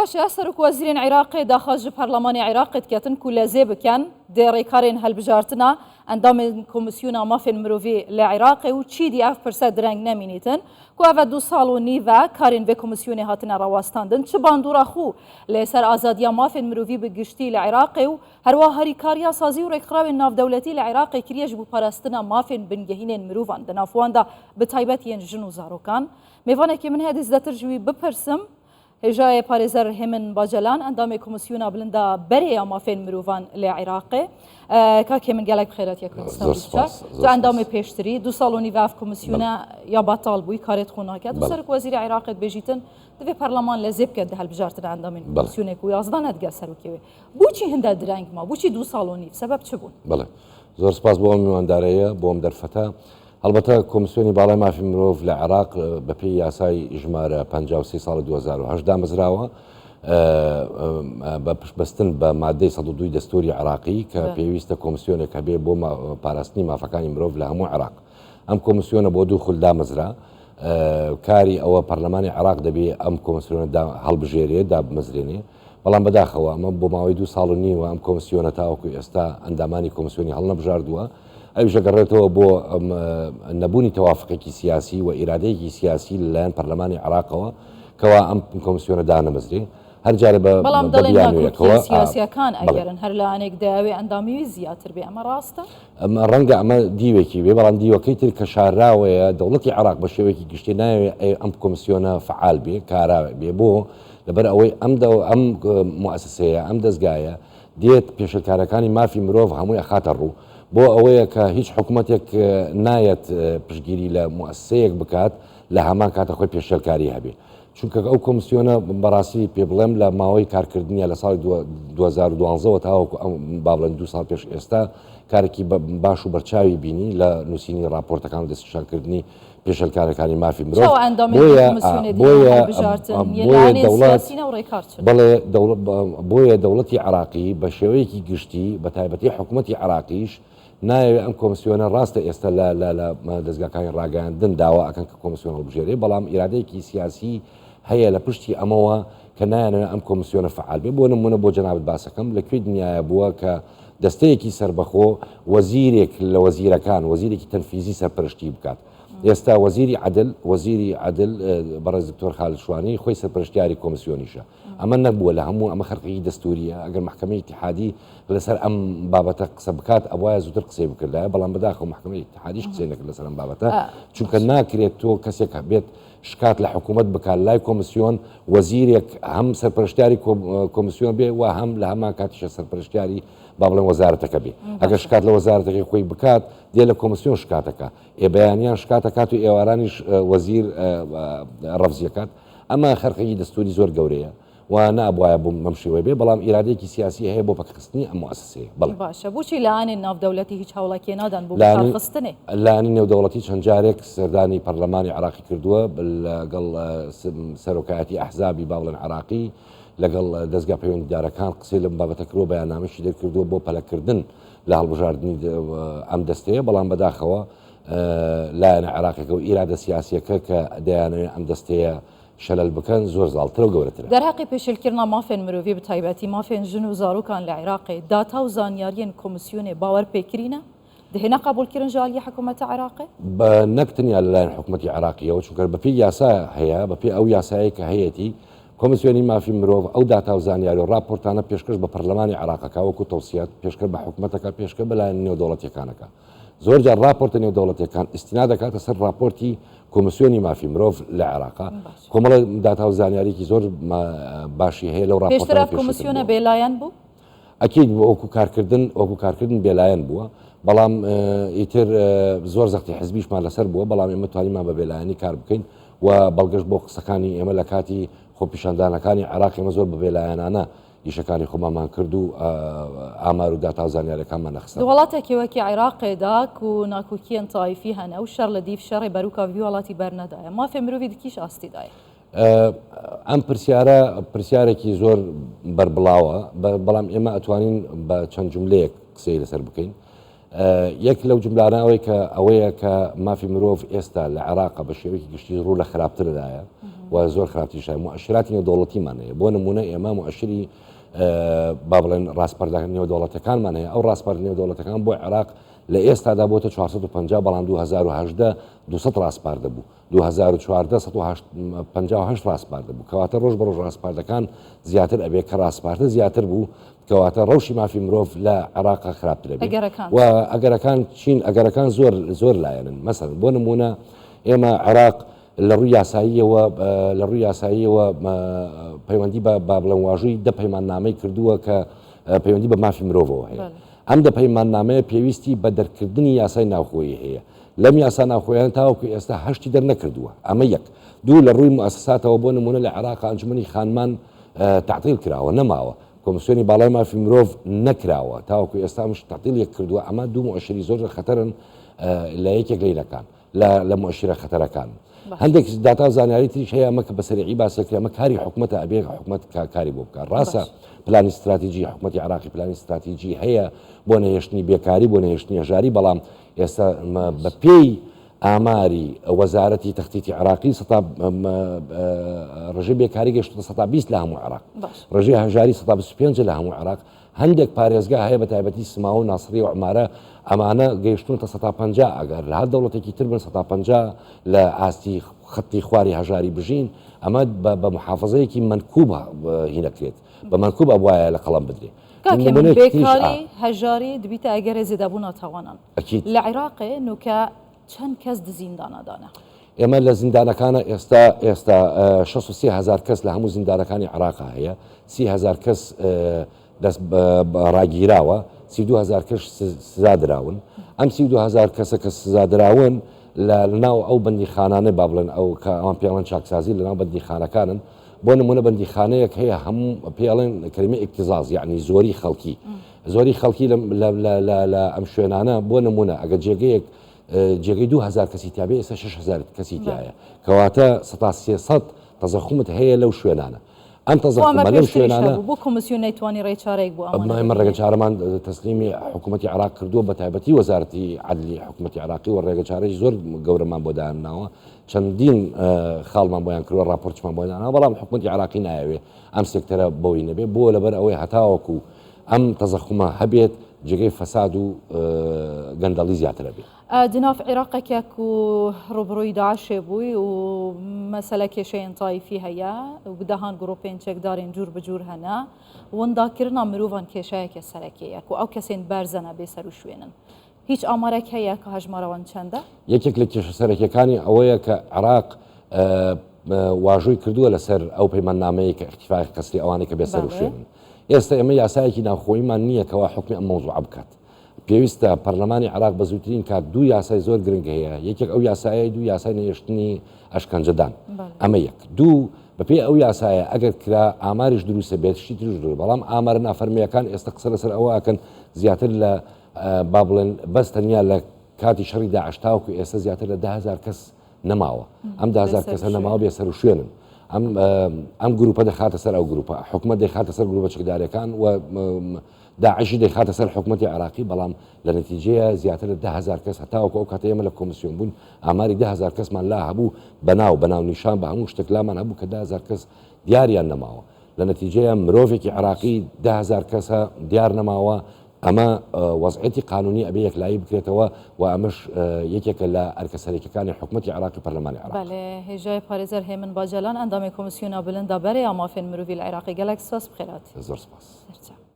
باشە سەرۆک وەزیرێن عێراقێ داخواز ji پەرلەمانê عێراقê diketin ku lezê bikin dê rêkarên hilbijartina endamên Komîsyona Mafên Mirovî li Iraqê û çîdî ev pirse direng nemînîtin ku ev e du sal û nîv e karên vê komîsyonê hatine rawestandin çi bandora xwe li ser azadiya mafên mirovî bi giştî li Iraqê û herwiha harîkariya sazî û rêkxirawên navdewletî li Iraqê kiriye ji bo parastina mafên bingehînên mirovan di nav wan de bi taybet yên jin û zarokan. Mêvanekî min heye dê zêdetir ji wî bipirsim. Hêjayê parêzer Hêmin Bacelan, endamê Komîsyona Bilinda Berê ya Mafên Mirovan li Iraqê. Kak Hêmin gelek bi xêr hatiye Kurdistan Zor Bîçar. spas, Tu zor endamê spas. pêştirî, du sal û nîv ev komîsyona ya betal bûyî, karê xwe nake. Tu Belê. Serokwezîrê Iraqê dibêjîtin divê perleman lezê bike di hilbijartina endamên Belê. komîsyonê ku 11 ne digel serokê wê. Boçî hinde direng ma? Boçî du sal û nîv? Sebeb çi bûn? Belê. Zor spas bo ئەم میواندارەیە، بۆ ئەم دەرفەتە. هەڵبەتە کۆمسیۆنی باڵای مافی مرۆڤ لە عێراق بەپێی یاسای ژمارە 53 ساڵی 2008 دامەزراوە بە پشتبەستن بە مادەی 102 دەستوری عێراقی کە پێویستە کۆمسیۆنێک هەبێ بۆ پاراستنی مافەکانی مرۆڤ لە هەموو عێراق. ئەم کۆمسیۆنە بۆ دوو خول دامەزرا. کاری ئەوە پەرلەمانی عێراق دەبێ ئەم کۆمسیۆنە هەڵبژێرێ دابمەزرێنێ، بەڵام بەداخەوە ئەمە بۆ ماوەی دوو ساڵ و نیوە ئەم کۆمسیۆنە تاوەکو ئێستا ئەندامانی کۆمسیۆنی هەڵنەبژاردووە. ئەویش ئەگەڕێتەوە بۆ نەبوونی تەوافقێکی سیاسی و ئیرادەیەکی سیاسی لەلایەن پەرلەمانی عێراقەوە کەوا ئەم کۆمسیۆنە دانەمەزرێ. هەر جارێ بە بەڵام دەڵێن بیانوویەکەوە ناکۆکییە سیاسییەکان بەڵێ. ئەگەرن هەر لایەنێک دەیەوێ ئەندامی وی زیاتر بێ ئەمە ڕاستە؟ ئەمە ڕەنگە ئەمە دیوێکی بێ، بەڵام دیوەکەی تر کە شارراوەیە دەوڵەتی عێراق بە شێوەیەکی گشتی نایەوێ ئەم کۆمسیۆنە فەعال بێ، کارا بێ، بۆ؟ لەبەر ئەوەی ئەم ئەم موئەسەسەیە، ئەم دەزگایە دێت پێشێلکارەکانی مافی مرۆڤ هەمووی ئەخاتە ڕوو، بۆ ئەوەیە کە هیچ حکومەتێک نایەت پشتگیری لە موئەسەسەیەک بکات لە هەمان کاتە خۆی پێشێلکاری هەبێ، چونکە ئەو کۆمسیۆنە بەڕاستی پێ بڵێم لە ماوەی کارکردنیە لە ساڵی 2012 وە تاوەکو ئەم با بڵێن دوو ساڵ پێش ئێستا کارێکی باش و بەرچاوی بینی لە نووسینی ڕاپۆرتەکان و دەستنیشانکردنی پێشێلکارەکانی مافی مرۆڤ. چاوە ئەندامێن بۆیە کۆمسیۆنێ دیکە بۆیە هەڵبژارتن یە بۆیە لایەنێ دەوڵەت سیاسی نە و ڕێکار چن؟ بەڵێ بۆیە دەوڵەتی عێراقی بە شێوەیەکی گشتی بە تایبەتی حکوومەتی عێراقیش نایەوێ ئەم کۆمسیۆنە ڕاستە ئێستا لە لە لە دەزگاکانی ڕاگەیاندن داوا ئەکەن کە کۆمسیۆن هەڵبژێرێ بەڵام ئیرادەیەکی سیاسی هەیە لە پشتی ئەمەوە کە نایانەوێ ئەم کۆمسیۆنە فەعال بێ. بۆ نمونە بۆ جەنابت باسەکەم لە کوێی دنیاە بووە کە دەستەیەکی سەربەخۆ وەزیرێک لە وەزیرەکان وەزیرێکی تەنفیزی سەرپەرشتی بکات. ئێستا وەزیری عەدل وەزیری عەدل بەڕێز دکتۆر خالد شوانی خۆی سەرپەرشتیاری کۆمسیۆنیشە. ئەمە نەبووە لە هەموو ئەمە خەرقێکی دەستوریە. ئەگەر مەحکەمەی ئیتیحادی لەسەر ئەم بابەتە قسە بکات ئەبوایە زووتر قسەی بکردایە، بەڵام بەداخەوە مەحکەمەی ئیتیحادیش قسەی نەکرد لەسەر ئەم بابەتە، چونکە ناکرێت تۆ کەسێک بێت شکات لە حکوومەت بکات لای کۆمسیۆن وەزیرێک هەم سەرپەرشتیاری کۆمسیۆن بێ و هەم لە هەمان کاتیشە سەرپەرشتیاری با بڵێن وەزارەتەکە بێ. ئەگەر شکات لە وەزارەتەکەی خۆی بکات دێ لە کۆمسیۆن شکاتەکە ئێ بەیانیان شکاتەکات و ئێوارانیش وەزیر ڕەفزیەکات. ئەمە خەرقێکی دەستوری زۆر گەورەیە و نابوایە بۆ بەم شێوەیە بێ، بەڵام ئیرادەیەکی سیاسی هەیە بۆ پەکخستنی ئەم موئەسەسەیە. بەڵێ. باشە بۆچی لایەنی ناودەولەتی هیچ هەوڵێکی نادەن بۆ لایەنی بەکارخستنی؟ لایەنی نێودەوڵەتی چەند جارێک سەردانی پەرلەمانی عێراقی کردووە لەگەڵ سەرۆکایەتی ئەحزابی با بڵێن عێراقی لەگەڵ دەزگا پەیوەندیدارەکان قسەی لەم بابەتە کردووە، بەیاننامەشی دەرکردووە بۆ پەلەکردن لە هەڵبژاردنی ئەم دەستەیە، بەڵام بەداخەوە لایەنە عێراقیەکە و ئیرادە سیاسیەکە کە دەیانەوێت ئەم دەستەیە شەلەل بکەن زۆر زاڵترە و گەورەترە. دەرهەقی پێشێلکردنا مافێن مرۆڤی بە تایبەتی مافێن ژن و زاروکان لە عێراقێ داتا و زانیاریێن کۆمسیۆنێ باوەر پێکرینە دهێنە قەبوڵکردن ژ ئالیێ حکوومەتە عێراقێ؟ بە نەک تەنیا لەلایەن حکوومەتی عێراقیەوە، چونکە بەپێی یاسا هەیە، بەپێی ئەو یاسایەی کە هەیەتی کۆمسیۆنی مافی مرۆڤ ئەو داتا و زانیاری و ڕاپۆرتانە پێشکەش بە پەرلەمانی عێراق ئەکا وەکو تەوسیات، پێشکەش بە حکوومەت ئەکا، پێشکەش بە لایەنە نێودەوڵەتیەکان ئەکا. زۆر جار ڕاپۆرتە نێودەوڵەتیەکان ئیستیناد دەکاتە سەر ڕاپۆرتی کۆمسیۆنی مافی مرۆڤ لە عێراق. کۆمەڵە داتا و زانیاریکی زۆر باشی هەیە لەو پێشتر ڕاپۆرتانە ئەف پێشووتر کۆمسیۆنە بووە. بێلایەن بوو؟ ئەکید وەکو کارکردن وەکو کارکردن بێلایەن بووە، بەڵام ئیتر زۆر زەختی حزبیشمان لەسەر بووە، بەڵام ئێمە توانیمان بە بێلایەنی کار بکەین و بەڵگەش بۆ قسەکانی ئێمە لە کاتی خۆپیشاندانەکانی عێراق ئێمە زۆر بە بێلایەنانە ئیشەکانی خۆمانمان کرد و ئامار و داتا و زانیاریەکانمان نەخستە ڕوو. وڵاتێکی وەکی عێراقێدا کو ناکۆکیەن تایفی هەنە و شەڕ لە دیف شەڕێ بەروکا ڤی وڵاتی بەرنەدایە، مافێ مروڤی د کیش ئاستیدایە؟ ئەم پرسیارە پرسیارێکی زۆر بەربڵاوە، بەڵام ئێمە ئەتوانین بە چەند جوملەیەک قسەی لەسەر بکەین. یەک لەو جوملانە ئەوەی کە ئەوەیە کە مافی مرۆڤ ئێستا لە عێراقا بە شێوەیەکی گشتی ڕوو لە خراپتردایە. و زۆر خراپتریش هەیە موئەشیراتی نێودەوڵەتیمان هەیە بۆ نمونە ئێمە موئەشیری با بڵێن ڕاسپاردە نێودەوڵەتەکانمان هەیە ئەو ڕاسپاردە نێودەوڵەتەکان بۆ عێراق لە ئێستادا بۆتە 450 بەڵام 2018 200 ڕاسپاردە بوو 2014 158 ڕاسپاردە بوو کەواتە ڕۆژ بە ڕۆژ ڕاسپاردەکان زیاتر ئەبێ کە ڕاسپاردە زیاتر بوو کەواتە ڕەوشی مافی مرۆڤ لە عێراق خراپترە و ئەگەرەکان چین ئەگەرەکان زۆر زۆر لایەنن مەسەن بۆ نمونە ئێمە عێراق لە ڕووی یاساییەوە لە ڕووی یاساییەوە پەیوەندی بە با بڵێم واژووی دە پەیماننامەی کردووە کە پەیوەندی بە مافی مرۆڤەوە هەیە. ئەم دە پەیماننامەیە پێویستی بە دەرکردنی یاسای ناوخۆیی هەیە. لەم یاسا ناوخۆیانە تاوەکو ئێستا هەشتی دەرنەکردووە. ئەمە یەک. دوو لە ڕووی موئەسەساتەوە بۆ نموونە لە عێراق ئەنجومەنی خانمان تەعتیل کراوە، نەماوە. کۆمسیۆنی باڵای مافی مرۆڤ نەکراوە. تاوەکو ئێستا ئەمش تەعتیلیەک کردووە. ئەمە دوو موئەشیری زۆر زۆر خەتەرن لە یەکێک لەینەکان. لە لە موئەشیرە خەتەرەکان. هەندێک داتا و زانیاری تریش هەیە ئەمە کە بە سەریعی باس دەکرێت ئەمە کاری حکومەتە ئەبێ حکومەت کاری بۆ بکات ڕاستە پلانی ستراتیجی حکومەتی عراقی پلانی ستراتیجی هەیە بۆ نەهێشتنی بێکاری بۆ نەهێشتنی هەژاری بەڵام ئێستا بە پێی ئاماری وەزارەتی تەختیتی عراقی سەتا ڕژێ بێکاری گەشتە سەتا 20 لە هەموو عراق ڕژێ هەژاری سەتا 25 لە هەموو عراق هەندێک پارێزگا هەیە بە تایبەتی سماوە و ناسڕیە و عمارە ئەمانە گەیشتوونەتە 150 ئەگەر لە هەر دەوڵەتێکی تر بن 150 لە ئاستی خەتی خواری هەژاری بژین ئەمە بە محافظەیەکی مەنکوب هینەکرێت بە مەنکوب ئەبوایە لە قەڵەم بدرێ. کاک هێمن بێکاری هەژاری دبیتە ئەگەرێ زێدەبوونا تاوانان لە عیراقێ نوکە چەند کەس د زیندانادانە؟ ئێمە لە زیندانەکانە ئێستا ئێستا 63 هزار کەس لە هەموو زیندانەکانی عێراقا هەیە 30 هزار کەس دەست ڕاگیراوە 32 هزار کەس سزا دراون ئەم 32 هزار کەسە کە سزا دراون لە ناو ئەو بەندیخانانەی با بڵێن ئەو کە ئەوان پێڵەن چاکسازی لە ناو بەندیخانەکانن بۆ نمونە بەندیخانەیەک هەیە هەموو پێڵێن کەلمە اکتظاظ یعنی زۆری خەڵکی زۆری خەڵکی لە ئەم شوێنانە بۆ نمونە ئەگە جێگەیەک جێگەی 2000 کەسی تیاابێ ئێستا 6000 کەسی تایە کەواتە 300 تەزەخومت هەیە لەو شوێنانە ئەم تەزەخومە لەو شوێنانە بۆ کۆمسیۆن نەیتوانی ڕێچارێک بۆ ئەمە ڕێگە چارەمان تەسلیمی حکوومەتتی عراق کردووە بە تایبەتی وەزارەتی عدلی حکوومەتتی عراقی و ڕێگە چارەی زۆر گەورەمان بۆ داناوە چەندین خاڵمان بۆیان کردووە راپۆرتمان بۆ داناوە بەڵام حکوومەتتی عراقی نایەوێ ئەم سێکتەرە بۆی نەبێ بۆ لەبەر ئەوەی هەتاوەکو ئەم تەزەخومە هەبێت جێگەی فەساد و گەندەڵی زیاتر ئەبێ. دناف عیراقەکە کو ڕوبڕوی داعشێ بووی و مەسەلە کێشەیên تایفی هەیە و bi dehan grûpên çekdarên cûr bi cûr hene. Windakirina mirovan kêşeyeke serekê ye ku ew kesên berzene bê serûşwên in. هیچ ئامارێک هەیە کە هەژمارە وان چەندە؟ یەکێک لە کێشە سەرەکیەکانی ئەوەیە کە عێراق واژۆی کردووە لەسەر ئەو پەیماننامەیە کە اختفاء قسری ئەوانەی کە بێسەروشوێنن. ئێستا ئێمە یاسایەکی ناوخۆییمان نییە کەوا حوکمی ئەم مەوزوعە بکات. پێویستە پەرلەمانی عێراق بە زووترین کات دوو یاسای زۆر گرنگ هەیە، یەکێک ئەو یاسایەی دوو یاسای نەهێشتنی ئەشکەنجەدان. ئەمە یەک. دوو، بەپێی ئەو یاسایە ئەگەر کرا ئاماریش دروستە بێت شتی تریش دروست بەڵام ئامارە نافەرمییەکان ئێستا قسە لەسەر ئەوە ئەکەن زیاتر لە با بڵێن بەس تەنیا لە کاتی شەڕی داعش تاوەکو ئێستا زیاتر لە 10هزار کەس نەماوە ئەم 10هزار کەسە نەماوە بێ سەروشوێنن ئەم ئەم گروپە دەخاتە سەر ئەو گروپە حکومت دەیخاتە سەر گروپە چەکدارەکان و داعشی دەیخاتە سەر حکومەتی عراقی بەڵام لە نەتیجەیە زیاتر لە 10هزار کەس هەتاوەکو ئەو کاتە ئێمە لە کۆمسیۆن بوون ئاماری 10هزار کەسمان لا هەبوو بەناو بەناو نیشان بە هەموو شتێک لامان هەبوو کە 10هزار کەس دیاریان نەماوە لە نەتیجەیە مرۆڤێکی عراقی 10هزار کەسە دیار نەماوە ئەمە وەزعیەتی قانونی ئەبێ یەکلایی بکرێتەوە و ئەمەش یەکێکە لە ئەرکە سەرەکیەکانی حکومەتی عێراق و پەرلەمانی عێراق. بەلێ هێژای پارێزەر هێمن باجەلان ئەندامێ کۆمسیۆنا بلندا بەرێ یا مافێن مروڤی لە عێراقێ گەلەک سپاس بخێر هاتی. زۆر سپاس. سەرچاو.